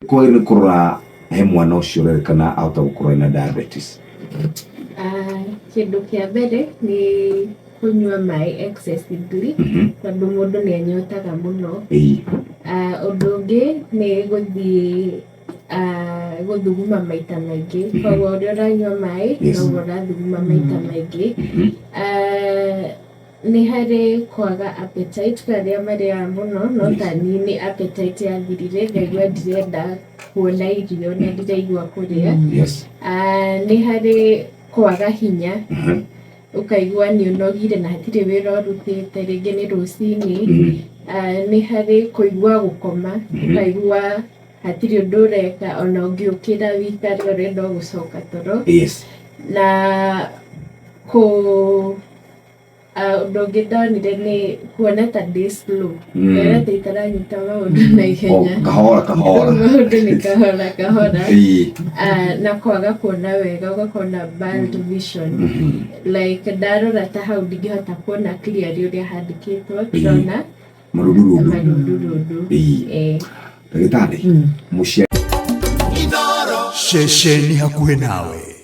Kwagĩrĩire nĩ kũrora he mwana ũcio ũrerĩkana ahota gũkorwo ena diabetes? Ah, kĩndũ kĩa mbere nĩ kũnyua maĩ excessively, tondũ mũndũ nĩ anyotaga mũno. Ah, ũndũ ũngĩ nĩ gũthiĩ ah, gũthuguma maita maingĩ, koguo ũrĩa ũranyua maĩ noguo ũrathuguma maita maingĩ. Ah, Nĩ harĩ kwaga appetite, kwĩ arĩa marĩaga mũno no ta niĩ nĩ appetite yathirire ngaigua ndirenda kuona irio na ndiraigua kũrĩa. Ah, nĩ harĩ kwaga hinya, ũkaigua nĩ ũnogire na hatirĩ wĩra ũrutĩte, rĩngĩ nĩ rũcinĩ. Ah, nĩ harĩ kũigua gũkoma, ũkaigua hatirĩ ũndũ ũreka, ona ũngĩũkĩra wĩikare ũrenda o gũcoka toro. Na kũ Ah, ũndũ ũngĩ ndonire nĩ kuona ta ndĩ slow, ngona ta itaranyita maũndũ na ihenya. Oh, kahora kahora. Maũndũ nĩ kahora kahora. Ah, na kwaga kuona wega, ũgakorwo na bad vision, like ndarora ta hau ndingĩhota kuona clearly ũrĩa handĩkĩtwo, ndĩrona marundurundu. Marundurundu. Eh. Ndagĩtarĩ, mũciari Ceceni hakuhĩ nawe.